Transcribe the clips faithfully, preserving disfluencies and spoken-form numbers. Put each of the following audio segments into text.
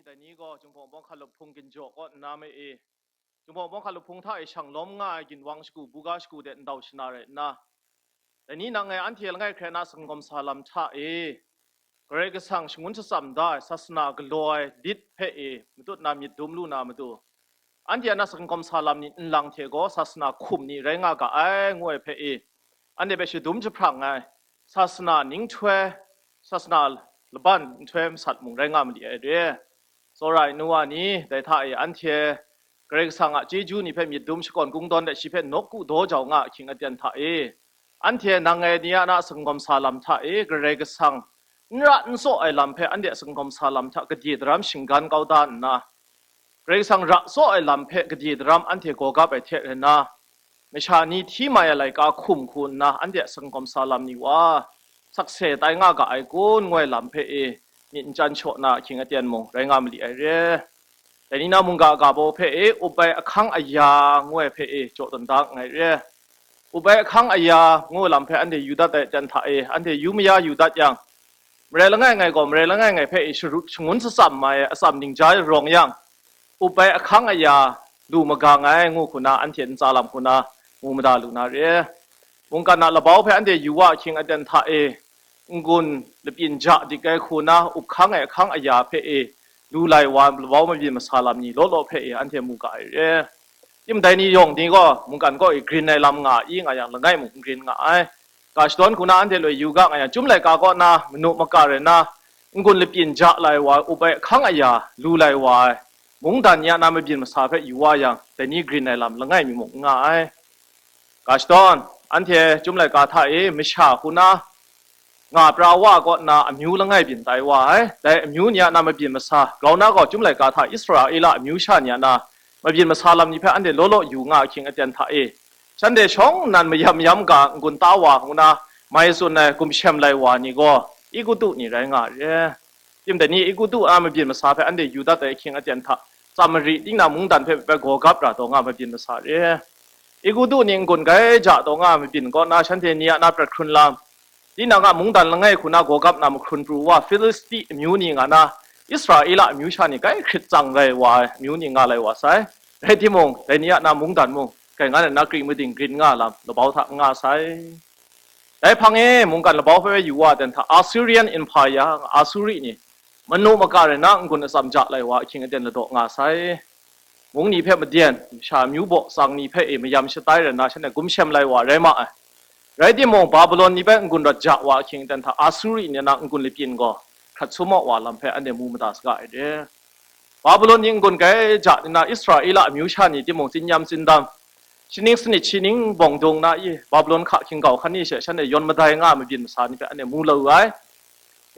Dai ni gaw Jinghpaw Bawng Hkalup Hpung ginjaw kaw nna me e, Jinghpaw Bawng Hkalup Hpung hta e shang lawm nga ai ginwang shagu, buga shagu de ndau shana rai nna, dai ni nang e anhte langai hkrai na sangawm sa lam hta e, Karai Kasang shangun shatsam da ai sasana galaw ai lit hpe e matut na myit dum lu na matu, anhte a na sangawm sa lam ni nlang hte gaw sasana hkum ni rai nga ga ai, ngu ai hpe e, anhte hpe shadum jahprang ai, sasana ninghtoi, sasana laban nhtoi masat mung rai nga mali ai re. Tsawra ai nu wa ni, dai hta e anhte Karai Kasang a chyeju ni hpe myit dum shakawn kungdawn de shi hpe nawku daw jau nga ahkying aten hta e, anhte nang ngai ni a na sangawm sa lam hta e, Karai Kasang n ra n tsaw ai lam hpe anhte a sangawm sa lam hta gade daram shinggan kau da nna, Karai Kasang ra tsaw ai lam hpe gade daram anhte gawgap ai hte rai nna, masha ni hti mai ai laika hkum hku nna anhte a sangawm sa lam ni wa, sakse tai nga ga ai kun, ngu ai lam hpe e myit n chyan shaw na ahkying aten mung rai nga mali ai re. Dai ni na mungga ga baw hpe e up ai ahkang aya ngu ai hpe e jaw tawn da nngai re. Up ai ahkang aya ngu lam hpe anhte yu dat ai aten hta e, anhte yu maya yu dat yang, marai langai ngai gaw marai langai ngai hpe e sharu-, shangun shatsam ai atsam ningja rawng yang, up ai ahkang aya lu magang ai ngu hku na anhte ntsa lam hku na mu mada lu na re. Mungkan a labau hpe anhte yu wa ahkying aten hta e, n-gun lapyin ja dik ai hku na up hkang ai ahkang aya hpe e lu lai wa labau mabyin masa lam ni law law hpe e anhte mu ga ai re. Tim dai ni yawng ni gaw mungkan kaw e grin ai lam nga i nga yang, langai mung n grin nga ai. Ga shadawn hku na anhte loi yu ga nga yang, Chyum laika kaw na manu maka rai na, n-gun lapyin ja lai wa, up ai ahkang aya lu lai wa ai, mungdan ni a na mabyin masa hpe yu wa yang, dai ni grin ai lam langai mi mung n nga ai. Ga shadawn, anhte Chyum laika hta e masha hku na nga pra wa kaw nna amyu langai byin tai wa ai. Dai amyu ni a na mabyin masa, grau na gaw Chyum laika hta Israela amyu sha ni a na mabyin masa lam ni hpe anhte law law yu nga ahkying aten hta e, shanhte shawng nnan mayam yam ga n-gun ta wa ngu na mai tsun ai gumshem lai wa ni gaw Egutu ni rai nga ai re. Tim dai ni Egutu a mabyin masa hpe anhte yu dat ai ahkying aten hta, Samari, tinang mungdan hpe bai gawgap ra taw nga mabyin masa re. Egutu ni n-gun gai ja taw nga mabyin kaw na shanhte ni a na prat hkrun lam, tinang a mungdan langai hku na gawgap na mahkrun pru wa, Filisti amyu ni nga na, Israela amyu sha ni gai hkrit tsang rai wa ai amyu ni nga lai wa sai. Rai timung, dai ni a na mungdan mung, kai nga na kring mading grin nga lam, labau hta n nga sai. Dai hpang e mungkan labau hpe yu wa dan hta, Assyrian Empire, Asuri ni, manu maka rai na n-gun atsam ja lai wa ahkying aten ladaw nga sai. Mung ni hpe maden, masha amyu baw tsang ni hpe e mayam shatai rai na, shanhte gumshem lai wa rai ma ai. Rai timung, Babilon ni hpe n-gun rawt ja wa ahkying aten hta, Asuri ni a na n-gun lapyin gaw hkrat sum wa wa lam hpe anhte mu mada saga ai de. Babilon ni n-gun gai ja ni na, Israela amyu sha ni timung, tsin yam tsin dam, shaning sanit shi ning bawng dung na i, Babilon hka hkinggau hkan ni she shanhte yawn madai nga mabyin masa ni hpe anhte mu lu ai.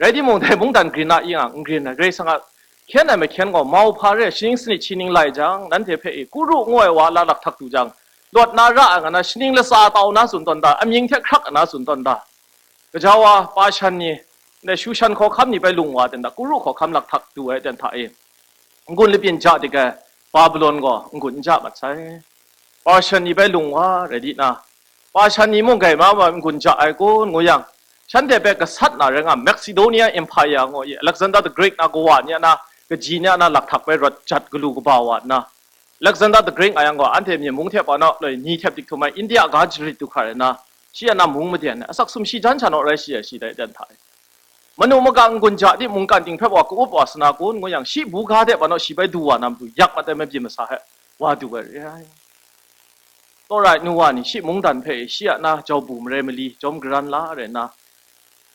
Rai timung, dai mungdan grin na i nga, n grin ai, Karai Kasang a hkyen ai mahkyen gaw mau hpa re, shaning sanit shi ning lai jang, nanhte hpe i, Kuru ngu ai wa a lakhtak du jang, lawt na ra ai nga na, shaning latsa tau na tsun tawn da, amying hte hkrak na tsun tawn da, gaja wa, Pashan ni, ndai Shushan hkawhkam ni bai lung wa ten da, Kuru hkawhkam lakhtak du ai ten hta e, n-gun lapyin ja dik ai Babilon gaw n-gun n ja mat sai. Pashan ni bai lung wa rai di na, Pashan ni mung gai ma ma n-gun ja ai kun ngu yang, shanhte hpe gasat na rai nga, Macedonia Empire ngu i, Alexander the Great na kawa ni a na, kaji ni a na lakhtak bai rawt jat galu kaba wa nna, Alexander the Great nga yang gaw, anhte myen mung hte pa naw loi ni htep dik htum ai India ga jarit du hkra rai nna, shi a na mung maden ai, asak sumshi jan sha naw rai shi ai, shi dai dan hta e. Manu maga n-gun ja di mungkan ting hpe wa ka-up wa sa na kun ngu yang, shi buga de pa naw shi bai du wa na matu, yak mat ai mabyin masa hpe wa du ai re ai. Tsawra ai nu wa ni, shi mungdan hpe shi a na jau bu marai mali, jawm garan la rai nna,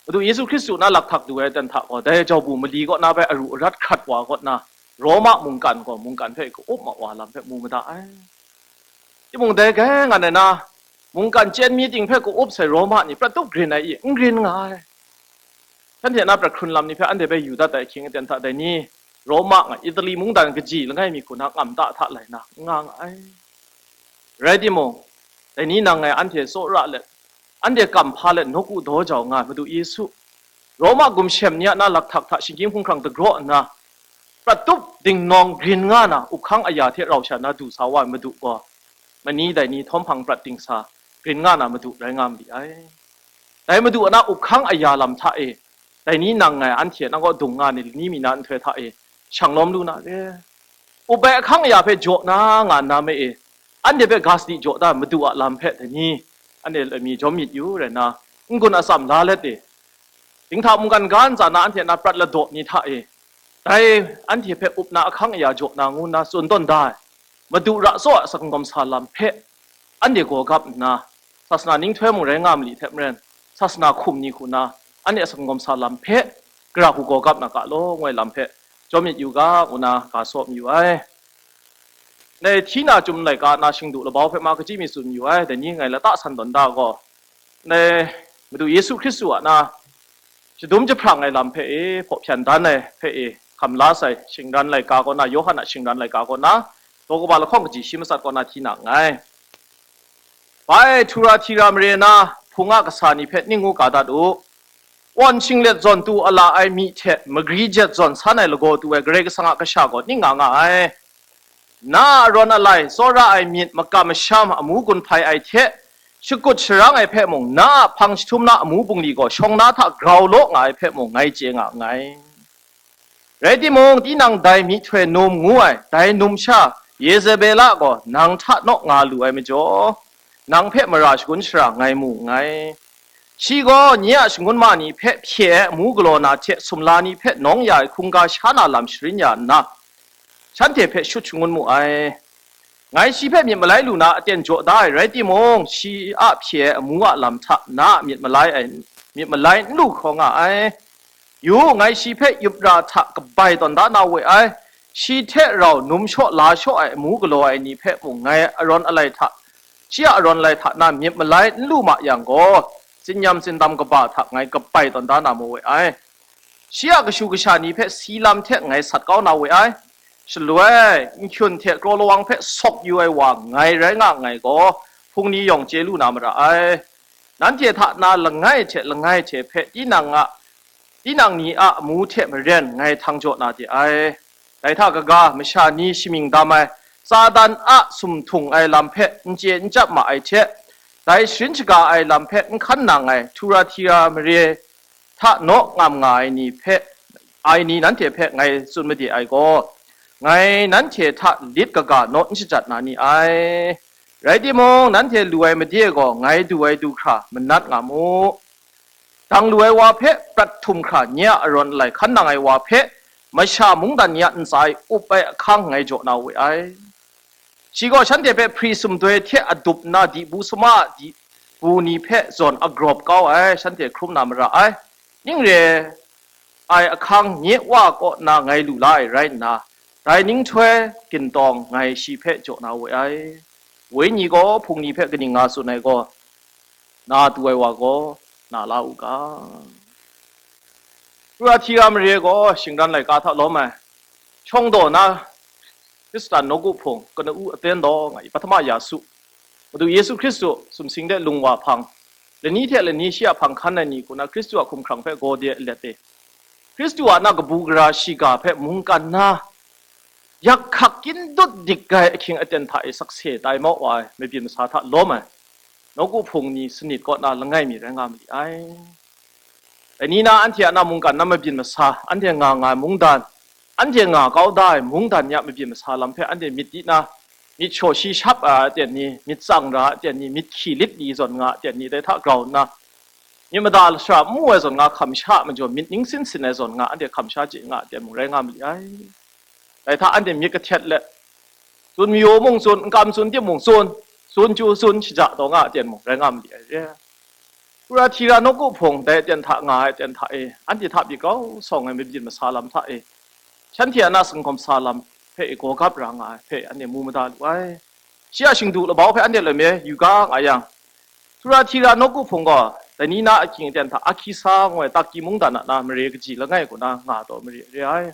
Madu Yesu Hkristu na lakhtak du ai ten hta gaw, dai jau bu mali kaw na bai aru arat hkrat wa kaw na, Roma mungkan gaw mungkan hpe ka-up ma wa lam hpe mu mada ai. Timung dai gai ngan ai na, mungkan chyen mi ting hpe ka-up sai Roma ni prat tup grin ai i? N grin nga ai. Shanhte na prat hkrun lam ni hpe anhte bai yu dat ai ahkying aten hta dai ni, Roma nga Italy mungdan kaji langai mi hku na ngam ta hta lai na, n nga nga ai. Rai timung, dai ni nang ngai anhte tsawra let, anhte kam hpa let nawku daw jau nga ai Madu Yesu, Roma gumshem ni a na lakhtak hta shinggyim hkumhkrang dagraw nna, prat tup dingnawng grin nga na, up hkang aya hte rau sha na du sa wa ai Madu gaw, mani dai ni htawm hpang prat dingsa grin nga na Madu rai nga ma li ai. Dai Madu a na up hkang aya lam hta e, dai ni nang ngai anhte nang kaw dung nga ni lani mi na nhtoi hta e, shang lawm lu na re. Up ai ahkang aya hpe jaw na nga nna me e, anhte hpe ga sadi jaw da madu a lam hpe dai ni, anhte lami jawm myit yu rai nna, n-gun atsam la let e, dinghta mungkan ga ntsa na anhte na prat ladaw ni hta e, dai anhte hpe up na ahkang aya jaw na ngu nna tsun tawn da ai, madu ra tsaw a sakangkawm sa lam hpe anhte gaw gap nna, sasana ninghtoi mung rai nga ma li hte maren, sasana hkum ni hku na, anhte a sakangkawm sa lam hpe, gara hku gaw gap na ga law, ngu ai lam hpe, jawm myit yu ga, ngu na ga saw mayu ai. Dai hti na chyum laika na shingdu labau hpe ma kaji mi tsun mayu ai, dai ni ngai lata san tawn da gaw, dai Madu Yesu Hkristu a na shadum jahprang ai lam hpe e, hpaw hpyan dan ai hpe e, hkam la sai, shingran laika kaw na, Yawhan a shingran laika kaw na, daw kaba lahkawng kaji shi matsat kaw na hti na nngai. Bai Thuratira mare na hpung a kasa ni hpe ning ngu ga dat u. Awn shinglet zawn tu a la ai myi hte magri jet zawn san ai lagaw tu ai Karai Kasang a kasha gaw ning nga nga ai. Na a rawn alai, tsawra ai myit makam masham amu gun hpai ai hte, shakut sharang ai hpe mung, na a hpang jahtum na amu bungli gaw shawng na hta grau law nga ai hpe mung, ngai chye nga nngai. Rai timung, tinang dai myihtoi num ngu ai, dai numsha Yezebela gaw nang hta naw nga lu ai majaw, nang hpe mara shagun shara ngai mu nngai. Shi gaw nye a shangun ma ni hpe hpye ai amu galaw na hte sumla ni hpe nawng ya ai hkungga sha na lam sharin ya nna, shanhte hpe shut shangun mu ai. Ngai shi hpe myit malai lu na aten jaw da ai rai timung, shi a hpye ai amu a lam hta na a myit malai ai, myit malai n lu hkraw nga ai. Yu u, ngai shi hpe yup ra hta kabai tawn da na we ai. Shi hte rau num shaw la shaw ai amu galaw ai ni hpe mung ngai arawn alai hta, shi a arawn alai hta na myit malai n lu ma yang gaw, tsinyam tsindam kaba hta ngai kabai tawn da na mawe ai. Shi a kashu kasha ni hpe si lam hte ngai sat kau na we ai. Shaloi, nhkyun hte kraw lawang hpe sawk yu ai wa ngai rai nga nngai gaw, hpung ni yawng chye lu na mara ai. Nanhte hta na langai hte langai hte hpe tinang a, tinang ni a amu hte maren ngai htang jaw na de ai. Dai hta kaga, masha ni shamying dam ai, Satan a sumhtung ai lam hpe n chye n chyap ma ai hte, dai sharin shaga ai lam hpe n hkan nang ai Thuratira mare hta naw ngam nga ai ni hpe, ai ni nanhte hpe ngai tsun made ai gaw, ngai nanhte hta lit kaga naw n shajat na ni ai. Rai timung, nanhte lu ai made gaw ngai du ai du hkra manat nga mu. Dang lu ai wa hpe prat htum hkra nye a arawn alai hkan nang ai wa hpe, masha mungdan ni a ntsa e up ai ahkang ngai jaw na we ai. Shi gaw shanhte hpe hpri sumdoi hte adup nna dibu sama a dibu ni hpe zawn agrawp kau ai, shanhte hkrum na mara ai. Ning re ai ahkang nye Wa kaw na ngai lu la ai rai nna, dai ninghtoi gintawng ngai shi hpe jaw na we ai. Wenyi gaw hpung ni hpe kaning nga tsun ai gaw, na tu ai wa gaw na la u ga. Thuratira mare gaw shingran laika hta lawm ai, shawng daw na Hkristan nawku hpung, kanu aten daw nga i, Patama Yasu, Madu Yesu Hkristu sumsing de lung wa hpang, lani hte lani shi a hpang hkan ai ni hku na Hkristu a hkumhkrang hpe gaw de alet e, Hkristu a na kabu gara shiga hpe mungkan na, yak hkak kyin dut dik gai ahkying aten hta e sakse tai mau wa ai mabyin masa hta lawm ai nawku hpung ni sanit kaw na langai mi rai nga ma li ai. Dai ni na anhte a na mungkan na mabyin masa, anhte nga nga ai mungdan, anhte nga kau da ai mungdan ni a mabyin masa lam hpe anhte myit di na, myit shaw shi shap ai aten ni, myit tsang ra ai aten ni, myit hkyi lit li zawn nga ai aten ni, dai hta grau nna, myit mada shara n mu ai zawn nga hkam sha ai majaw, myit ning sin sin ai zawn nga anhte hkam sha chye nga ai aten mung rai nga ma li ai. Dai hta anhte myit kahtet let, tsun mayu mung tsun, n kam tsun timung tsun, tsun chyu tsun shaja taw nga ai aten mung rai nga ma li ai re. Thuratira nawku hpung dai aten hta nga ai aten hta e, anhte hta pyi grau sawng ai mabyin masa lam hta e, shanhte a na singkawm sa lam hpe e gaw gap ra nga ai hpe anhte mu mada lu ai. Shi a shingdu labau hpe anhte loi me yu ga nga yang, Thuratira nawku hpung gaw, dai ni na ahkying aten hta Ahkisa ngu ai Taki mungdan a na mare kaji langai kaw na nga taw mare re ai.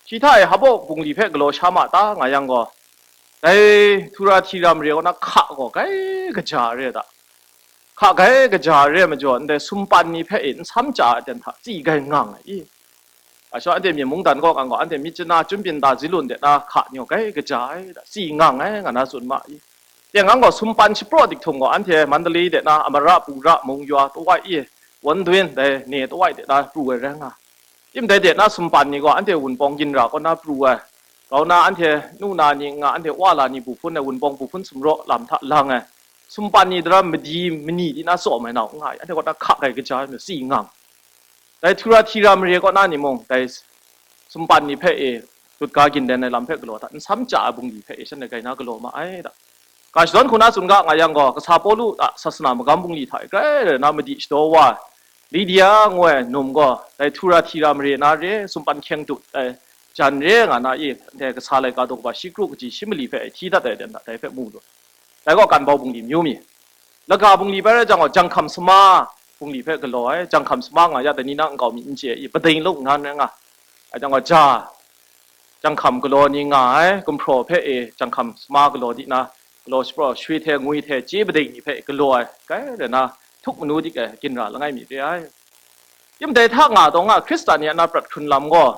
Shi hta e Habo bungli hpe galaw sha ma ta nga yang gaw, dai Thuratira mare kaw na hka gaw gai kaja re ai da. Hka gai kaja re ai majaw, ndai sumpan ni hpe e nsam chya ai aten hta tsi gai ngang ai i. Asha anhte myen mungdan kaw kang gaw, anhte Myitkyina, Chyumpyinda, Zilun de na hka ni gaw gai kaja ai da, tsi ngang ai nga na tsun ma i. Teng ang gaw sumpan shapraw dik htum gaw, anhte Mandalay de na Amarapura mung yaw tawai i, Wondoin dai ne tawai de na pru ai rai nga. Tim dai de na sumpan ni gaw anhte wunpawng ginra kaw na pru ai, grau na anhte nu na ni nga, anhte wa la ni bu hpun ai, wunpawng bu hpun sumraw lam hta lang ai, sumpan ni daram madi mani di na tsawm ai nau n nga ai, anhte kaw na hkak ai kaja ai mayu si ngang. Dai Thuratira mare kaw na ni mung, dai sumpan ni hpe e, tutga ginlen ai lam hpe galaw hta, nsam chya ai bungli hpe e, shanhte grai na galaw ma ai da. Ga shadawn hku na tsun ga nga yang gaw, kasa Pawlu a sasana magam bungli hta e grai rai na madi shadaw wa ai, Lidia ngu ai num gaw, dai Thuratira mare na re, sumpan hkyeng dut ai jan re nga na i, dai kasa laika daw kaba shi kru kaji shi mali hpe hti dat ai aten hta dai hpe mu lu. Dai gaw kan bau bungli myu mi. Laga bungli bai rai jang gaw, janghkam sama bungli hpe galaw ai, janghkam sama nga ya, dai ni na nkau mi n chye i, pading lung nnan rai nga ai jang gaw, ja, janghkam galaw ni nga ai, gumhpraw hpe e, janghkam sama galaw di na, galaw shapraw, shwi hte, ngwi hte, chye pading ni hpe galaw ai, grai rai na, htuk manu dik ai, ginra langai mi re ai. Tim dai hta nga taw nga, Hkristan ni a na prat hkrun lam gaw,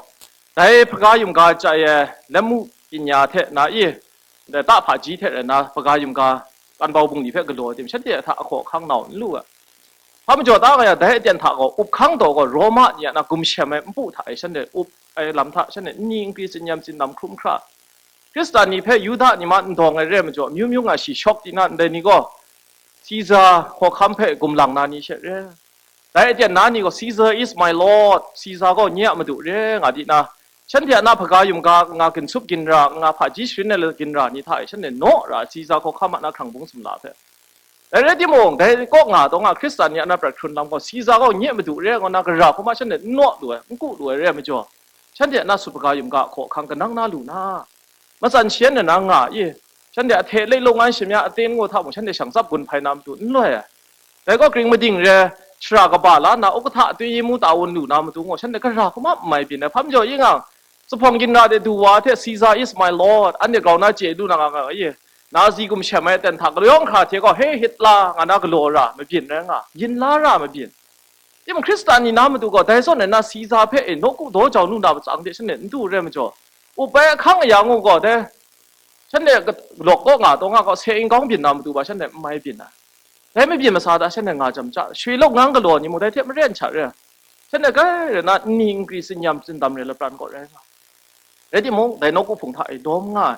dai hpaga yumga chya ai, lamu byin ya hte na i, dai ta hpaji hte rai na, hpaga yumga kan bau bungli hpe galaw ai tim, shanhte a hta ahkaw ahkang nau n lu ai. Hpa majaw ta nga ya, dai aten hta gaw, up hkang taw gaw, Roma ni a na gumshem ai npu hta e shanhte up ai lam hta, shanhte nni nkri tsinyam tsindam hkrum hkra, Hkristan ni hpe Yuda ni ma n dawng ai re ai majaw, amyu myu nga shi shawk di na ndai ni gaw, Siza hkawhkam hpe gumlang na ni she re. Dai aten na ni gaw, "Caesar is my Lord," Siza gaw nye a madu re nga di na, shanhte a na hpaga yumga nga, ginsup ginra nga, hpaji sharin ai ginra ni hta e shanhte naw ra, Siza hkawhkam a na hkrang bung sumla hpe. Dai rai timung, dai kaw nga taw nga, Hkristan ni a na prat hkrun lam gaw, Siza gaw nye a madu re nga na, gara hkrum a shanhte n naw lu ai, n ku lu ai re ai majaw, shanhte a na sup hpaga yumga hkaw hkang kanang na lu na? Matsan shi yan na nga i, shanhte a hte leilung an shamya aten ngu hta mung, shanhte shang tsap gun hpai na matu n loi ai. Dai gaw, kring mading re, shara kaba la nna, uktahta atoi yi mu ta wun lu na matu gaw, shanhte gara hkrum a n mai byin ai. Hpa majaw, yin ngang, zuphpawng ginra de du wa hte, "Caesar is my Lord," anhte grau na chye lu na nga nga i, Nazi gumshem ai aten hta, galaw yawng hkra hte gaw, "Hey, Hitler," nga na galaw ra mabyin rai nga, yin la ra mabyin. Tim Hkristan ni na matu gaw, dai zawn na Siza hpe e nawku daw jau nu na matsang de shanhte n du re majaw, up ai ahkang aya ngu gaw, dai shanhte lawk kaw nga taw nga gaw, se n kawng byin na matu ba shanhte n mai byin ai. Dai mabyin masa hta shanhte nga jam ja, shwi lawk ngang galaw ni mung dai hte maren sha re. Shanhte grai rai na nni nkri tsinyam tsindam re lapran kaw rai nga. Rai timung, dai nawku hpung hta e lawm nga ai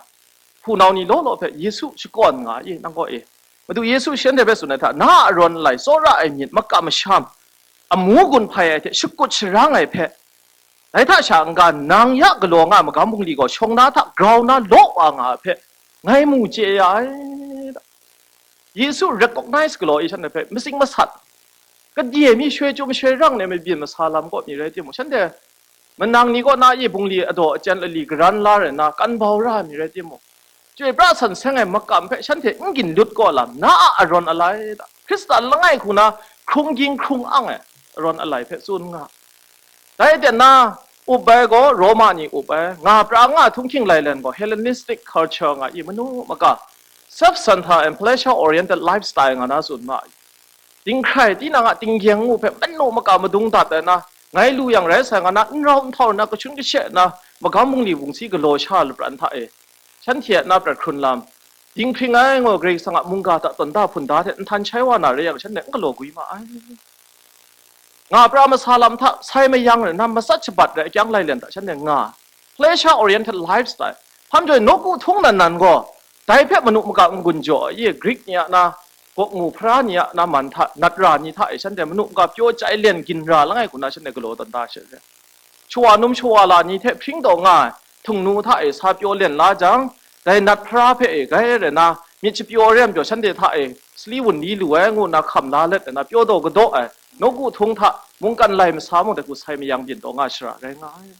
hpunau ni law law hpe Yesu shakawn nga i, nang gaw e, Madu Yesu shanhte hpe tsun ai hta, na a rawn alai, tsawra ai myit, makam masham, amu gun hpai ai hte shakut sharang ai hpe, dai hta sha n-ga, nang ya galaw nga ai magam bungli gaw shawng na hta grau na law wa nga ai hpe, ngai mu chye ya ai. Yesu recognize galaw i shanhte hpe matsing masat, kadye mi shoi chyum shoi rang ai mabyin masa lam kaw mi rai timung, shanhte manang ni kaw na i bungli adaw achyen lali garan la rai na, kan bau ra mi rai timung, chyoi pra san seng ai makam hpe shanhte n gin lut kaw lam, na a arawn alai hta, Hkristan langai hku na hkrung ging hkrung ang ai arawn alai hpe tsun nga. Dai aten na, up ai gaw Roma ni up ai, nga pra nga htunghking lailen gaw Hellenistic culture nga i, manu maka, self-centered and pleasure-oriented lifestyle nga na tsun ma ai. Dinghkrai, tinang a tinggyeng ngu hpe manu maka madung dat ai na, ngai lu yang rai sai nga na, n rau n htau na, kashun kashe na, magam bungli bungsi galaw sha lapran hta e, shanhte a na prat hkrun lam, dinghpring ai ngu Karai Kasang a mungga hta tawn da hpun da hte nhtan shai wa na rai yang, shanhte n galaw gwi ma ai. Nga pra masa lam hta sai mayang rai na, matsat shabat rai akyang lailen hta shanhte nga, pleasure oriented lifestyle, hpa majaw nawku htung nan nan gaw, dai hpe manu maka n-gun jaw ai, Grik ni a na, gawk mu hpara ni a na man hta, nat ra ni hta e shanhte manu maka pyaw chye len ginra langai hku na shanhte galaw tawn da she re. Shawa num shawa la ni hte hpring taw nga ai htung nu hta e sa pyaw len la jang, dai nat hpara hpe e grai rai na, myit shapyaw re ai majaw shanhte hta e sali wun li lu ai ngu nna hkam la let ai na, pyaw daw kadaw ai nawku htung hta mungkan lai masa mung dai hku sai mayang byin taw nga shara rai nga ai.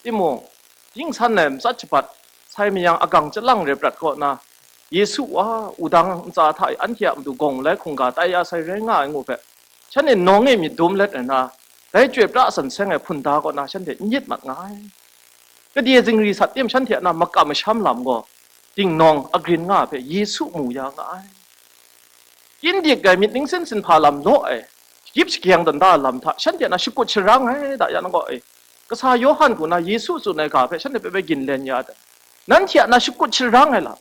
Timung, dingsan ai matsat shabat sai mayang agang chyalang rai prat kaw na, Yesu wa wudang ntsa hta e anhte a matu gawng malai hkungga tai ya sai rai nga ai ngu hpe, shanhte nawng e myit dum let ai na, dai chyoi pra san seng ai hpun da kaw na shanhte n yit mat nga ai. Kadye zingri sat tim shanhte a na makam masham lam gaw, dingnawng agrin nga ai hpe Yesu mu ya nga ai. Kyin dik ai myit ningsin sinhpa lam law ai, yip shagyeng dan da lam hta shanhte a na shakut sharang ai da ya nang gaw e, kasa Yawhan hku na Yesu tsun ai ga hpe shanhte hpe bai ginlen ya ai. Nanhte a na shakut sharang ai lam,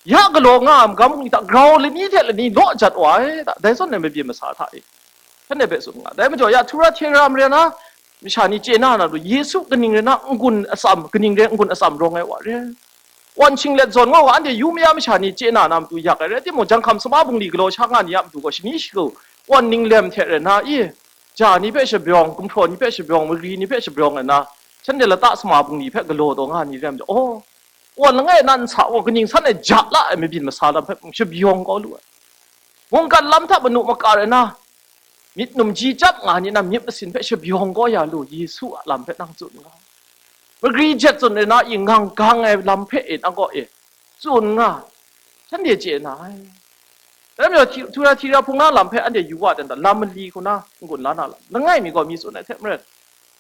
ya galaw nga ai magam bungli hta grau lani hte lani law jat wa ai da, dai zawn ai mabyin masa hta e, shanhte hpe tsun nga. Dai majaw ya Thuratira mare na, masha ni chye na na lu, Yesu kaning rai na n-gun atsam, kaning rai n-gun atsam rawng ai wa re. Wan shinglet zawn nga wa, anhte yu maya masha ni chye na na matu yak ai rai timung, janghkam sama bungli galaw sha nga ni a matu gaw, shani shagu wan ninglem hte rai na, i, ja ni hpe shabrawng, gumhpraw ni hpe shabrawng, magri ni hpe shabrawng ai na, shanhte lata sama bungli hpe galaw taw nga ni rai majaw, aw, wan langai na nsa gaw kaning san e ja la ai mabyin masa lam hpe mung shabrawng kau lu ai. Mungkan lam hta manu maka rai na, myit numji chyap nga ni na myit masin hpe shabrawng kau ya lu, Yesu a lam hpe nang tsun nga. Magri jet tsun rai na, i ngang gang ai lam hpe e nang kaw e tsun nga, shanhte chye na ai. Dai majaw, Thi-, Thuratira hpung na lam hpe anhte yu wa dan da, lam mali hku na n-gun la na lam, langai mi gaw mi tsun ai hte maren,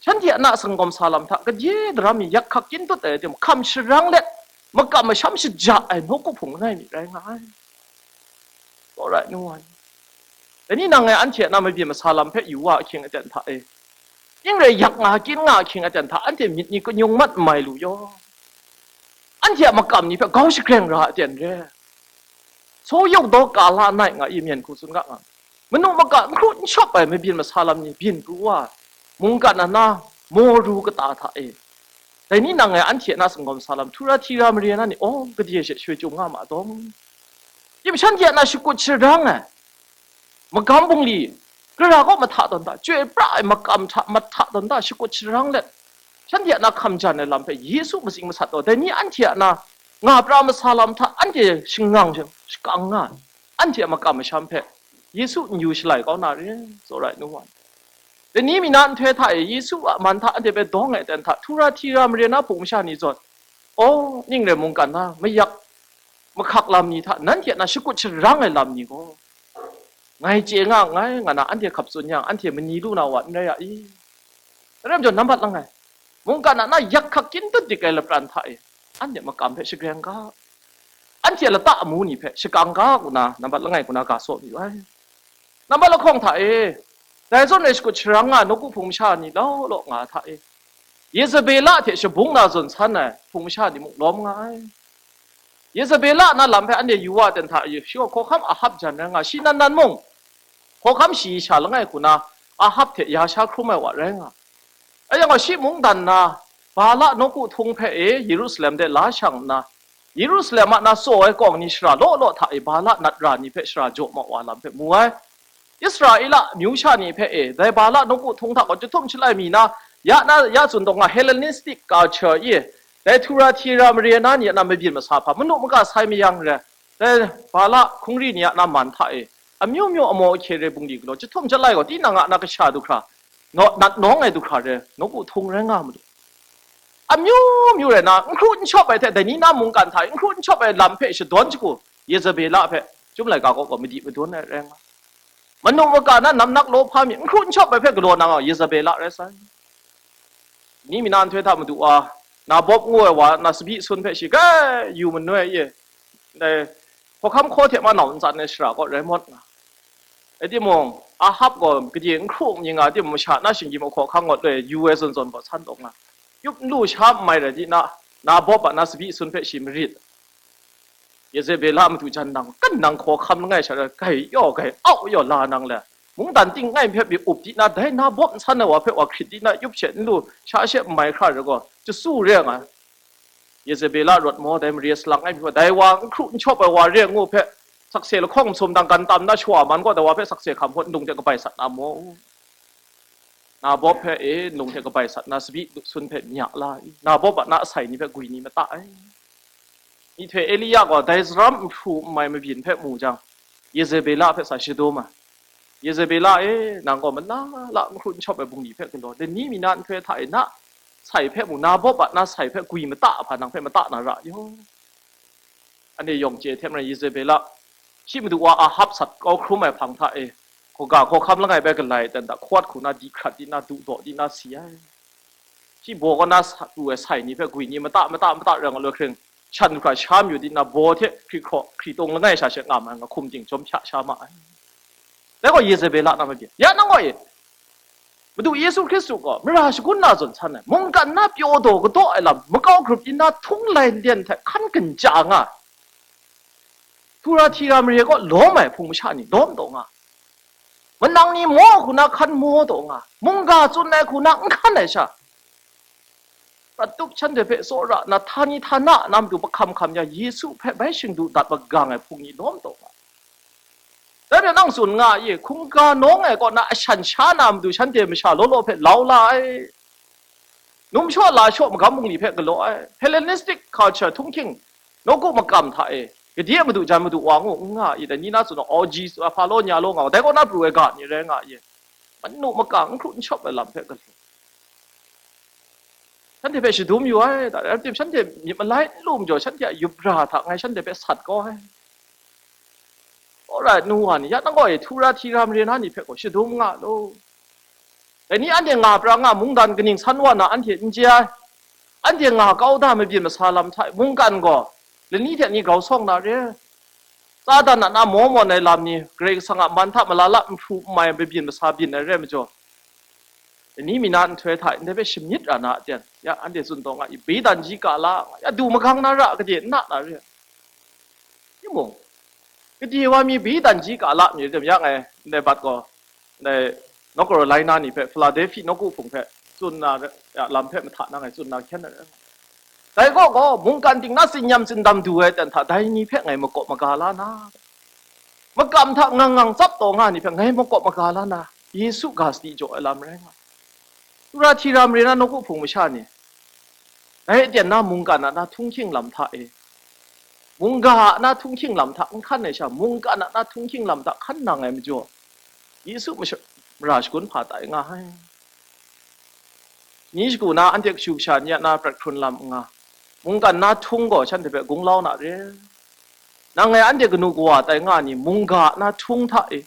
shanhte a na sanggawm sa lam hta gade daram mi yak hkak kyin tut ai rai timung, hkam sharang let, makam masham shaja ai nawku hpung langai mi rai nga ai. Alright, no one. Dai ni nang ngai anhte a na mabyin masa lam hpe yu wa ahkying aten hta e, ning rai yak nga, kyin nga ahkying aten hta, anhte myit ni kanyung mat n mai lu yaw. Anhte a makam ni hpe grau shagreng ra aten re. So yawk daw ka la nai nga i, myen hku tsun ga nga. Manu maka n hkru n shawp ai mabyin masa lam ni byin pru wa, mungkan na na, maw ru kata hta e, dai ni nang ngai anhte a na sanggawm sa lam, Thuratira mare na ni, aw, gade she shoi chyum nga ma dawng. Dim shanhte a na shakut sharang ai, magam bungli, gara kaw mahta tawn hta, chyoi pra ai makam hta mahta tawn hta shakut sharang let, shanhte a na hkam jan ai lam hpe Yesu matsing masat taw, dai ni anhte a na nga pra masa lam hta anhte shangang shakang nga ai, anhte a makam masham hpe Yesu n yu shalai kau na re, tsawra ai nu wa. Dai ni mi na nhtoi hta e, Yesu a man hta anhte hpe dawng ai aten hta, Thuratira mare na hpung masha ni zawn, aw, ning rai mungkan na, mayak mahkak lam ni hta, nanhte a na shakut sharang ai lam ni gaw, ngai chye nga nngai, nga na anhte hkap tsun yang, anhte mani lu na wa n rai a i? Rai majaw, nambat langai, mungkan a na yak hkak kyin tut dik ai lapran hta e, anhte makam hpe shagreng ga, anhte lata amu ni hpe shakang ga, ngu na nambat langai hku na ga saw mayu ai. Nambat lahkawng hta e, dai zawn e shakut sharang nga nawku hpung masha ni law law nga hta e, Yezebela hte shabung na zawn san ai hpung masha ni mung lawm nga ai. Yezebela na lam hpe anhte yu wa ten hta e, shi gaw hkawhkam Ahab jan rai nga, shi nan nan mung hkawhkam shayi sha langai hku na Ahab hte ya sha hkrum ai wa rai nga. Ayan gaw, shi mungdan na Bala nawku htung hpe e Yerusalem de la shang nna, Yerusalem a na tsaw ai kawng ni shara law law hta e Bala nat ra ni hpe shara jaw ma wa lam hpe mu ai. Israela amyu sha ni hpe e, dai Bala nawku htung hta gaw chyahtum chyalai mi na, ya na, ya tsun dawng nga Hellenistic culture i, dai Thuratira mare na ni a na mabyin masa hpa, manu maka sai mayang re, dai Bala hkungri ni a na man hta e, amyu myu amaw ahkye re bungli galaw, chyahtum chyalai gaw, tinang a na kasha du hkra, naw, nat nawng ai du hkra re, nawku htung rai nga ma lu. Amyu myu rai na, n hkru n shawp ai hte, dai ni na mungkan hta e, n hkru n shawp ai lam hpe shadawn shagu, Yezebela hpe, Chyum laika kaw gaw madi madun ai rai nga. Manu maka na namnak law hpa mi, n hkru n shawp ai hpe galaw na nga, Yezebela rai sai. Ni mi na nhtoi hta madu wa, Nabob ngu ai wa na sabi sun hpe shi, kai, yu manoi e, dai, hkawhkam hkaw hte manau ntsan ai shara kaw rai mawt nga. Rai timung, Ahab gaw gade n hkru mying nga, timung masha na shinggyim ahkaw ahkang ngut loi yu ai zawn zawn gaw san taw nga. Yup n lu sha n mai rai di na, Nabob a na sabi sun hpe shi marit. Yezebela matu jan nang, kan nang hkawhkam langai sha rai, gai yaw, gai au yaw la nang le, mungdan ting ngai hpe mi up di na, dai Nabob nsan ai wa hpe wa hkrit di na, yup she n lu, sha she n mai hkra rai gaw, chyasu re nga. Yezebela rawt maw, dai mare salang ai mi gaw, dai wa n hkru n shawp ai wa re ngu hpe, sakse lahkawng masum dang gan tam na shawa man gaw, dai wa hpe sakse hkam hpawt ndung hte kabai sat na maw? Nabob hpe e, ndung hte kabai sat na, sabi sun hpe mya la i? Nabob a na asai ni hpe gwi ni mata ai. Myihtoi Elia gaw dai saram nhpru n mai mabyin hpe mu jang, Yezebela hpe sa shadum ai. Yezebela e, nang gaw malala n hkru n shawp ai bungli hpe galaw, dai ni mi na nhtoi hta e na sai hpe mu, Nabob a na sai hpe gwi mata hpa nang hpe mata na ra yaw. Anhte yawng chye hte maren Yezebela, shi madu wa Ahab sat kau hkrum ai hpang hta e, hkawga hkawhkam langai bai galai dan da, hkawt hku na di hkrat di na, du daw di na si ai. Shi baw kaw na sa, pru ai sai ni hpe gwi ni mata, mata, mata rai nga loi hkring, shan hkra sha mayu di na, baw hte hkri hkraw, hkri tung langai sha she nga ma ai, nga hkum ting chyawm hpya sha ma ai. Dai gaw Yezebela na mabyin. Ya nang gaw e, Madu Yesu Hkristu gaw mara shagun na zawn san ai, mungkan na pyaw daw kadaw ai lam, makau grup di na htung lai nden hte hkan ginja nga ai. Thuratira mare kaw lawm ai hpung masha ni lawm taw nga ai. Manang ni maw hku na hkan maw taw nga, mungga tsun ai hku na n hkan ai sha, prat tup shanhte hpe tsawra na, htani htana na matu mahkam hkam ya, Yesu hpe bai shingdu dat magang ai hpung ni lawm taw nga. Dai hpe nang tsun nga ye, hkungga nawng ai kaw na ashan sha na matu shanhte masha law law hpe lau la ai. Numshaw lashaw magam bungli hpe galaw ai, Hellenistic culture htunghking nawku makam hta e, gade madu jan madu wa ngu n nga i dai, ni na tsun, O G, Apollo, nya law nga, dai kaw na pru ai ga ni rai nga i, manu maka n hkru n shawp ai lam hpe galaw. Shanhte hpe shadum yu ai, da, rai tim, shanhte myit malai n lu majaw, shanhte a yup ra hta ngai shanhte hpe sat kau ai. Alright, nu wa ni, ya nang gaw e, Thuratira mare na ni hpe gaw shadum nga law. Dai ni anhte nga pra nga mungdan kaning san wa na anhte n chye ai. Anhte nga kau da mabyin masa lam hta e, mungkan gaw lani hte ni grau sawng na re. Satan a na maw mawn ai lam ni, Karai Kasang a man hta malala nhpru n mai mabyin masa byin ai re majaw, lani mi na nhtoi hta e, ndai hpe shamyit ra na aten, ya anhte tsun taw nga i, beidan ji ka la, ya du magang na ra gade n na na re. Timung, gade wa mi beidan ji ka la mi rai tim, ya ngai ndai bat gaw, ndai North Carolina ni hpe, Philadelphia nawku hpung hpe tsun na re, ya, lam hpe mahta na ngai tsun na hkyen ai. Dai kaw gaw, mungkan ting na tsinyam tsindam du ai ten hta, dai ni hpe ngai makawp maga la na, makam hta ngang ngang tsap taw nga ni hpe ngai makawp maga la na, Yesu ga sadi jaw ai lam rai nga. Thuratira mare na nawku hpung masha ni, dai aten na mungkan a na htunghking lam hta e, mungga a na htunghking lam hta n hkan ai sha, mungkan a na htunghking lam hta hkan nang ai majaw, Yesu masha-, mara shagun hpa tai nga ai. Ni shagu na anhte kashu kasha ni a na prat hkrun lam n nga, mungkan na htung gaw shanhte hpe gunglau na re. Nang ngai anhte kanu kawa tai nga ni, mungga na htung hta e,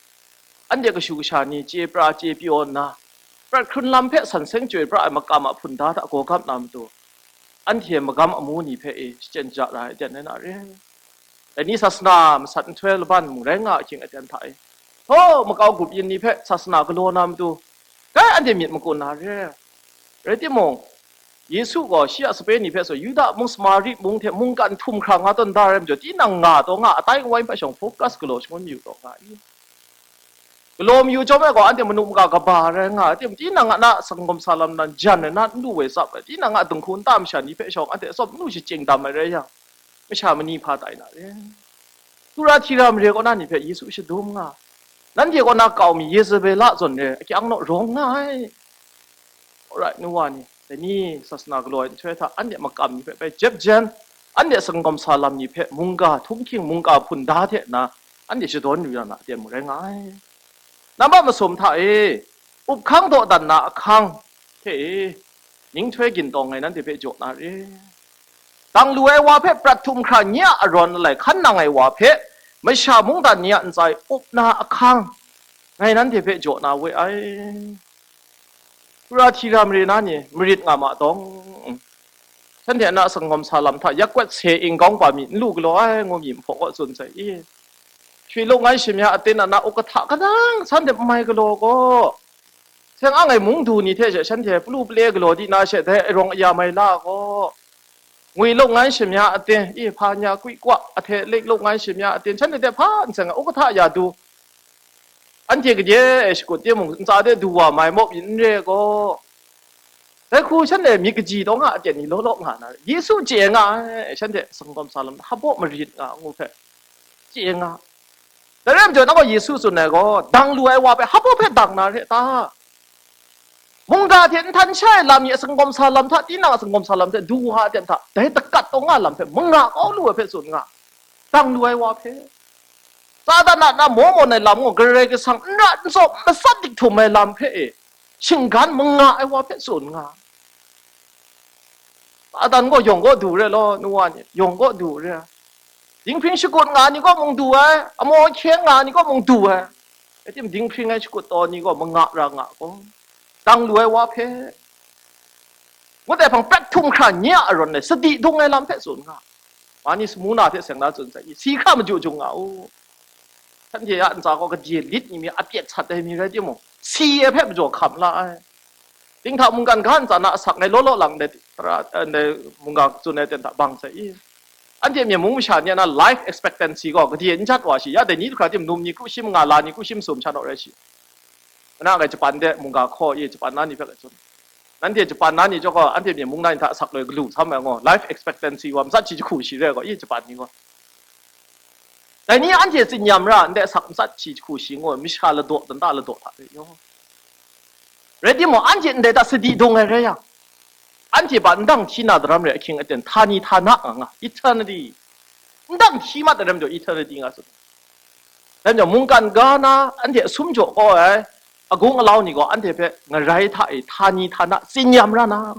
anhte kashu kasha ni chye pra chye pyaw nna, prat hkrun lam hpe san seng chyoi pra ai makam a hpunda hta gaw gap na matu, anhte magam amu ni hpe e shachyen ja ra ai aten rai na re. Dai ni sasana masat nhtoi laban mung rai nga ahkying aten hta e, htaw makau grup yin ni hpe sasana galaw na matu, kai anhte myit makun na re. Rai timung, Yesu gaw shi a sape ni hpe so, Yuda mung, Samari mung hte mungkan htum hkra nga tawn da rai majaw, tinang nga taw nga, atai awai hpe shawng focus galaw shangun mayu taw nga i? Galaw mayu chyawm ai gaw, anhte manu maka kaba rai nga ai, tim-, tinang a na sanggawm sa lam nan jan ai, na n lu woi tsap ai, tinang a dinghku nta masha ni hpe shawng anhte tsawm n lu shachyen dam ai rai yang, masha mani hpa tai na re. Thuratira mare kaw na ni hpe Yesu shadum nga, nanhte kaw na kau mi Yezebela zawn re, akyang naw rawng nga ai. Alright, nu wa ni, dai ni sasana galaw ai nhtoi hta, anhte makam ni hpe bai jep jen, anhte sanggawm sa lam ni hpe mungga htunghking, mungga hpunda hte na, anhte shadawn yu ya na aten mung rai nga ai. Nambat masum hta e, up hkang dawdan na ahkang hte e, ninghtoi gintawng ngai nanhte hpe jaw na re. Dang lu ai wa hpe prat htum hkra nye a arawn alai hkan nang ai wa hpe, masha mungdan ni a ntsa e up na ahkang, ngai nanhte hpe jaw na we ai. Thuratira mare na ni marit nga ma dawng, shanhte a na sanggawm sa lam hta yak kwat se ing kawng pa mi n lu galaw ai, ngu mi nhpaw kaw tsun sai i? Shwi lung ngai shamya aten a na ukahta kanang san hte n mai galaw gaw, seng ang ai mung du ni hte she shanhte plu pale galaw di na she, dai arawng aya mai la gaw, ngwi lung ngai shamya aten, i, hpa nya kwi kwa, ahte lik lung ngai shamya aten, shanhte hte hpa n seng ai ukahta ya du, anhte gade e shakut timung, ntsa de du wa mai mawk yin n re gaw, dai hku shanhte myit kaji taw nga aten ni law law nga na, Yesu chye nga ai, shanhte sanggawm sa lam hpaw marit nga ngu hpe chye nga. Dai rai majaw, nang gaw Yesu tsun ai gaw, dang lu ai wa hpe hpaw hpe dang na re ta? Mungga hte nhtan sha ai lam ni a sanggawm sa lam hta, tinang a sanggawm sa lam hte du wa aten hta, dai dakat taw nga lam hpe manga kau lu ai hpe tsun nga, dang lu ai wa hpe. Satan a na maw mawn ai lam gaw, Karai Kasang n ra n tsaw, n matsat dik htum ai lam hpe e, shinggan manga ai wa hpe tsun nga. Satan gaw yawng gaw du re law, nu wa ni, yawng gaw du re. Dinghpring shakut nga ni kaw mung du ai, amaw ahkyen nga ni kaw mung du ai. Rai tim, dinghpring ai shakut taw ni gaw manga ra nga gaw, dang lu ai wa hpe, ngut ai hpang prat htum hkra nye a arawn e, sadi dung ai lam hpe tsun nga. Mani Smuna hte seng na tsun sai i, si hkra maju jung nga u. Shanhte a ntsa gaw gade lit ni mi, a pyet sat ai mi rai timung, si ai hpe majaw hkam la ai. Dinghta mungkan ga ntsa na asak ngai law law lang ndai tara, eh, ndai mungga tsun ai ten hta bang sai i? Anhte myen mung masha ni a na life expectancy gaw gade n jat wa shi, ya dai ni hkra tim num ni kru shi manga, la ni kru shi masum sha naw rai shi. Mana kai Japan de mungga hkaw i, Japan na ni hpe kai tsun. Nanhte Japan na ni chyawm gaw, anhte myen mung na ni hta asak loi galu sam ai ngaw, life expectancy wa matsat shi jahku shi re gaw, i Japan ni gaw. Dai ni anhte tsin yam ra, ndai asak matsat shi jahku shi ngaw, masha ladaw, danta ladaw hta re yaw. Rai timung, anhte ndai hta sadi dung ai rai yang, anhte hpa ndang hti na daram re ahkying aten, htani htana nga nga, eternity. Ndang hti mat ai rai majaw, eternity nga tsun. Dai majaw, mungkan ga na anhte asum jaw kau ai, agung alau ni gaw anhte hpe ngarai hta e htani htana tsin yam ra na,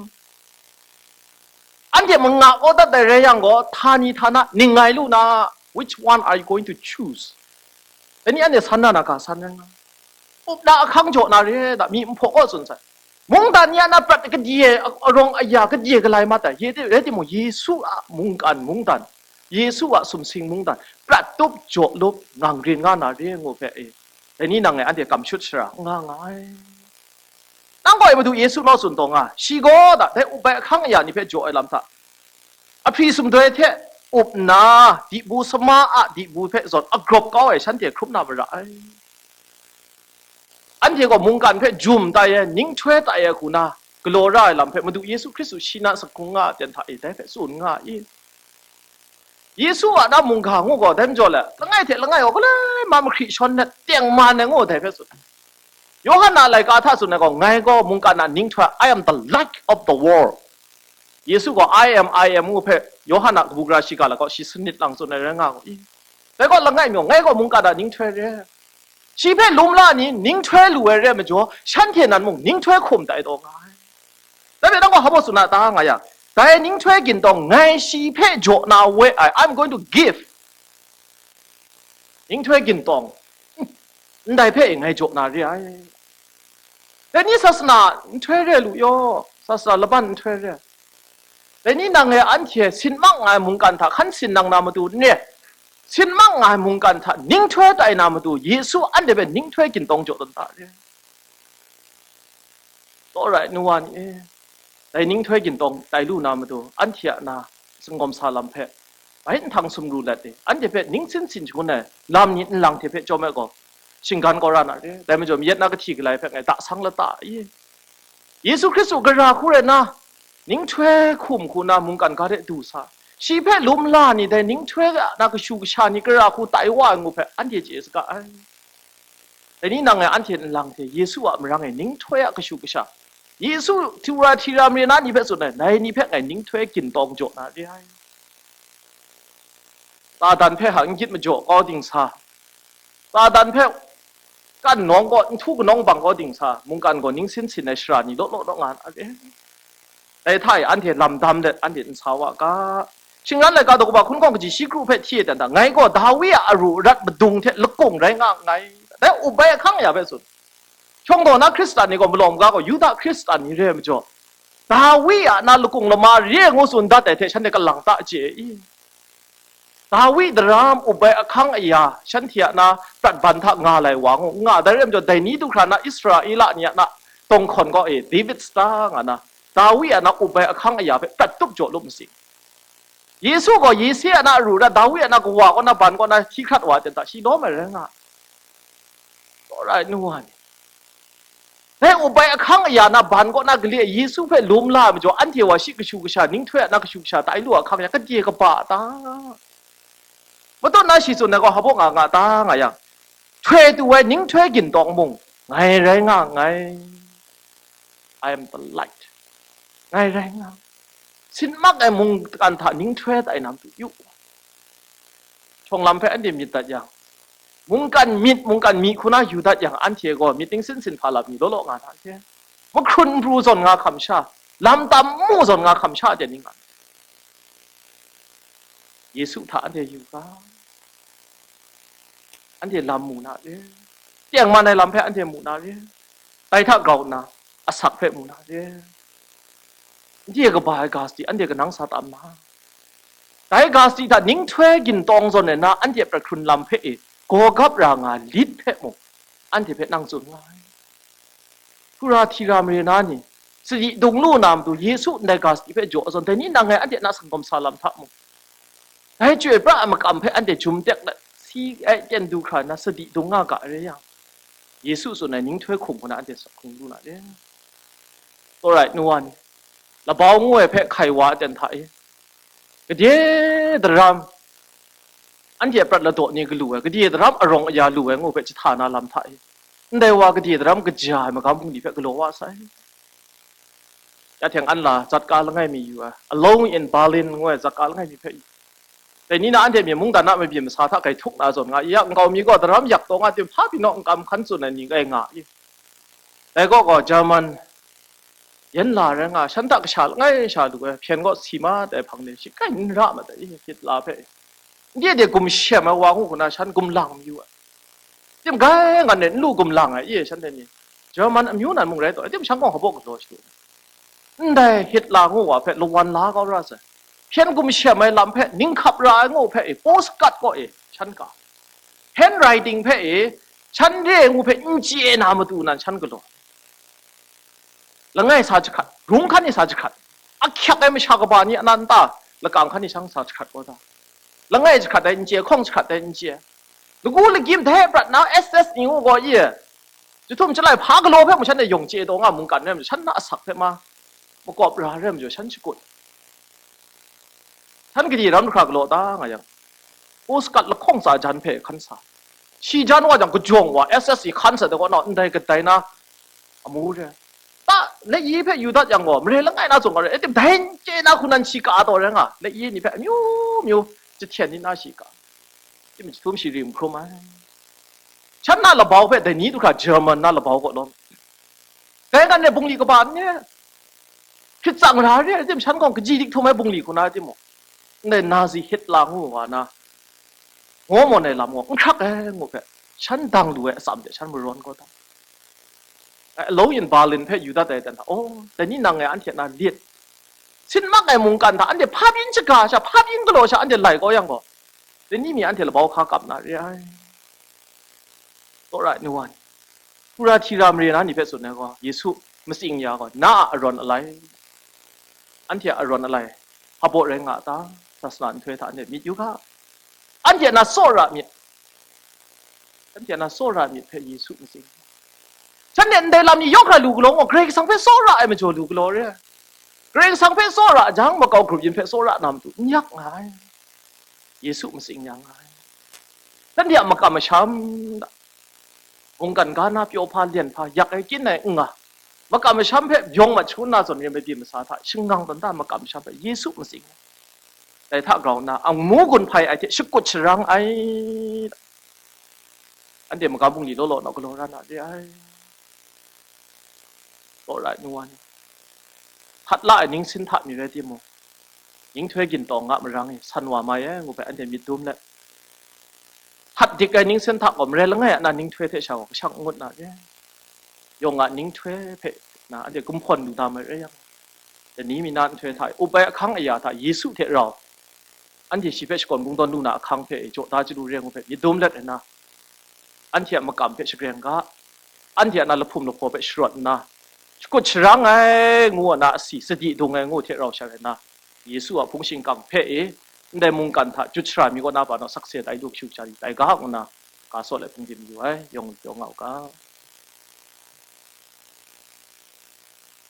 anhte manga kau dat ai rai yang gaw, htani htana ning ngai lu na, which one are you going to choose? Dai ni anhte san na na ga san rai nga? Up na ahkang jaw na re da, mi nhpaw kaw tsun sai. Mungdan ni a na prat kadye, arawng aya kadye galai mat ai. Ye, rai timung, Yesu a mungkan mungdan, Yesu a sumsing mungdan, prat tup jaw lup, ngangrin nga na re ngu hpe e, dai ni nang e anhte kamshut shara n nga nga ai. Nang gaw e Madu Yesu naw tsun taw nga, shi gaw da, dai up ai ahkang aya ni hpe jaw ai lam hta, ahpri sumdoi hte up nna, dibu sama a dibu hpe zawn agrawp kau ai shanhte hkrum na mara ai. Anhte gaw mungkan hpe jum tai ai, ninghtoi tai ai hku na galaw ra ai lam hpe Madu Yesu Hkristu shi na sakhung nga ten hta e dai hpe tsun nga i. Yesu a na mungga ngu gaw dai majaw le, langai hte langai gaw galoi ma mahkri shawn let tengman ai ngu dai hpe tsun. Yawhan a laika hta tsun ai gaw, ngai gaw mungkan a ninghtoi, I am the light of the world. Yesu gaw, I am, I am ngu hpe Yawhan a kabu gara shiga la gaw, shi sanit lang tsun ai rai nga gaw i. Dai gaw langai mi gaw, ngai gaw mungkan a ninghtoi re. Shi hpe lum la ni ninghtoi lu ai re ai majaw, shanhte nan mung ninghtoi hkum tai taw nga ai. Dai hpe nang gaw hpa baw tsun a ta nga yang, dai ninghtoi gintawng ngai shi hpe jaw na we ai, I'm going to give. Ninghtoi gintawng, ndai hpe e ngai jaw na re ai. Dai ni sasana nhtoi re lu yaw, sasana laban nhtoi re. Dai ni nang e anhte sin mak nga ai mungkan hta hkan sin nang na matu n re, sin mak nga ai mungkan hta ninghtoi tai na matu Yesu anhte hpe ninghtoi gintawng jaw tawn ta re. Tsawra ai nu wa ni e, dai ninghtoi gintawng tai lu na matu, anhte a na, singawm sa lam hpe, bai nhtang sumru let e, anhte hpe ning sin sin shangun ai lam ni nlang hte hpe chyawm ai gaw, shinggan kau ra na re. Dai majaw, mayat na kahti galai hpe ngai da sang lata i? Yesu Hkristu gara hku rai na, ninghtoi hkum hku na mungkan ga de du sa, shi hpe lum la ni dai ninghtoi a na kashu kasha ni gara hku tai wa ai ngu hpe anhte chye saga ai. Dai ni nang e anhte nlang hte Yesu a marang e ninghtoi a kashu kasha, Yesu tura hti ra mare na ni hpe tsun ai, dai ni hpe ngai ninghtoi gintawng jaw na re ai. Satan hpe hang n gyit majaw kau ding sa, Satan hpe kan nawng kaw, nhtu kanawng bang kaw ding sa, mungkan gaw ning sin sin ai shara ni law law law nga na re. Dai hta e anhte lam dam let anhte n sa wa ga. Shingran laika daw kaba hkun hkawng kaji shi kru hpe hti e dan da, ngai gaw Dawi a aru arat madung hte lakung rai nga nngai. Dai up ai ahkang ya hpe tsun. Shawng daw na Hkristan ni gaw malawng maga gaw Yuda Hkristan ni re ai majaw, Dawi a na lakung lama re ai ngu tsun dat ai hte shanhte kalang ta chye i? Dawi daram up ai ahkang aya shanhte a na prat ban hta nga lai wa ngu n nga, dai rai majaw, dai ni du hkra na Israela ni a na tawng hkawn kaw e, David star nga na, Dawi a na up ai ahkang aya hpe prat tup jaw lup masing. Yesu gaw Yese a na aru ra, Dawi a na kawa kaw na ban kaw na hti hkrat wa ai ten hta shi lawm ai rai nga. Tsawra ai nu wa ni, dai up ai ahkang aya na ban kaw na gale Yesu hpe lum la ai majaw, anhte wa shi kashu kasha, ninghtoi a na kashu kasha tai lu a hkang ya, kadye kaba a ta? Matut na shi tsun ai gaw hpa baw nga nga ta nga yang, htoi tu ai ninghtoi gintawng mung ngai rai nga nngai. I am the light. Ngai rai nga. Sin mak ai mungkan hta ninghtoi tai na matu yu. Shawng lam hpe anhte myit dat yang, mungkan myit, mungkan myi hku na yu dat yang, anhte gaw myit ning sin sin hpa lam ni law law nga na hte, mahkrun npru zawn nga hkam sha, lam tam mu zawn nga hkam sha de ning nga. Yesu hta anhte yu ga, anhte lam mu na re, tengman ai lam hpe anhte mu na re, dai hta grau nna asak hpe mu na re. Anhte kaba ai ga sadi anhte kanang sa tam na, dai ga sadi hta ninghtoi gintawng zawn ai na anhte prat hkrun lam hpe e gaw gap ra nga lit hpe mung, anhte hpe nang tsun nga ai. Hkura hti ra mare na ni, sadi dung lu na matu Yesu ndai ga sadi hpe jaw zawn, dai ni nang ngai anhte na sanggawm sa lam hta mung, dai chyoi pra ai makam hpe anhte jum tek let, si ai ten du hkra na sadi dung nga ga ai rai yang, Yesu tsun ai ninghtoi hkum hku na anhte sa hkrung lu na le. Tsawra ai nu wa ni, labau ngu ai hpe hkai wa aten hta e, gade daram, anhte prat ladaw ni galu ai, gade daram arawng aya lu ai ngu hpe jahta na lam hta e, ndai wa gade daram kaja ai magam bungli hpe galaw wa sai. Ya hte anla zatka langai mi yu ai, Alone in Berlin ngu ai zatka langai mi hpe yu. Dai ni na anhte myi mungdan a mabyin masa hta grai htuk na zawn nga, ya nkau mi gaw daram yak taw nga tim hpa pyi naw n kam hkan tsun ai ni grai nga i. Dai gaw gaw German yen la rai nga, shan hta kasha langai sha lu ai, hpyen gaw si ma tai hpang ni, shi kai n ra ma tai i, Hitler hpe. Ndai de gumshem ai wa ngu hku na shan gumlang mayu ai. Tim gai ngan ne n lu gumlang ai, i shanhte ni. German amyu nan mung rai taw, tim shan gaw hpabaw galaw shadu. Ndai Hitler ngu wa hpe lawan la kau ra sai. Hpyen gumshem ai lam hpe, ninghkap ra ai ngu hpe e, postcard kaw e, shan ka. Handwriting hpe e, shan re ai ngu hpe n chye na matu nan shan galaw. Langai sa jahkrat, rum hkan ni sa jahkrat, ahkyak ai masha kaba ni a nan ta, lakang hkan ni shang sa jahkrat kau ta, langai jahkrat ai n chye, hkawng jahkrat ai n chye, lagu lagyim dai prat na S S ni ngu gaw i, jahtum jalai hpa galaw hpe mu shan e yawng chye taw nga mungkan rai, shan na asak hpe ma, makawp ra rai majaw shan shakut. Shan gade ram hkra galaw ta nga yang, postcard lahkawng tsa jan hpe hkan sa. Shi jan wa jang, kajawng wa S S i hkan sa de kaw na, ndai kadai na amu re. Ta, laiyi hpe yu dat yang gaw, mare langai na zung ga re, e tim dai n chye na hku nan shi ka taw rai nga, laiyi ni hpe amyu myu jahten ni na shi ka. Tim jahtum shi rim hkrum ai. Shan na labau hpe dai ni du hkra German na labau kaw lawm. Dai ngan ne bungli kaba n ne, hpyit tsang ra re ai tim shan gaw kaji dik htum ai bungli hku na timung, ndai Nazi Hitler ngu wa na, ngaw mawn ai lam gaw n hkrak ai ngu hpe, shan dang lu ai atsam de shan marawn kau ta. Alone in Berlin hpe yu dat ai dan hta, oh, dai ni nang e anhte na lit, sin mak ai mungkan hta anhte hpa byin shaga sha, hpa byin galaw sha anhte lai kau yang gaw, dai ni mi anhte labau hka kap na re ai. Tsawra ai nu wa ni, hkura hti ra mare na ni hpe tsun ai gaw, Yesu matsing ya gaw, na a arawn alai, anhte a arawn alai, hpabaw rai nga a ta? Sasana nhtoi hta anhte myit yu ga, anhte a na tsawra myit, anhte a na tsawra myit hpe Yesu matsing. Shanhte ndai lam ni yawng hkra lu galaw gaw, Karai Kasang hpe tsawra ai majaw lu galaw re ai. Karai Kasang hpe tsawra jang, makau grup yin hpe tsawra na matu n yak nga ai. Yesu matsing ya nga ai. Shanhte a makam masham hta, mungkan ga na pyaw hpa, lyen hpa, yak ai kyin ai n nga, makam masham hpe byawng mat shangun na zawn re ai mabyin masa hta, shangang tawn ta makam masham hpe Yesu matsing ai. Dai hta grau nna, angmu gun hpai ai hte shakut sharang ai. Anhte magam bungli law law na galaw ra na re ai. Tsawra ai nu wa ni, htat la ai ningsin hta mi rai timung, ninghtoi gintawng a marang e san wa mai ai ngu hpe anhte myit dum let, htat dik ai ningsin hta gaw mare langai a na ninghtoi hte sha gaw kashang n ngut na re. Yawng a ninghtoi hpe na anhte gumhpawn lu da mai rai yang, dai ni mi na nhtoi hta e, up ai ahkang aya hta Yesu hte rau, anhte shi hpe shakawn kungdawn lu na ahkang hpe e, jaw da chyalu re ngu hpe myit dum let ai na, anhte a makam hpe shagreng ga, anhte a na lahpum lahpaw hpe sharawt nna, shakut sharang ai ngu a na asi, sadi dung ai ngu hte rau sha rai nna, Yesu a hpung shingkang hpe e, ndai mungkan hta jut shara mi kaw na pa naw sakse tai lu kashu ja li tai ga, ngu nna ga saw let hpung dim yu ai, yawng, yawng nga u ga.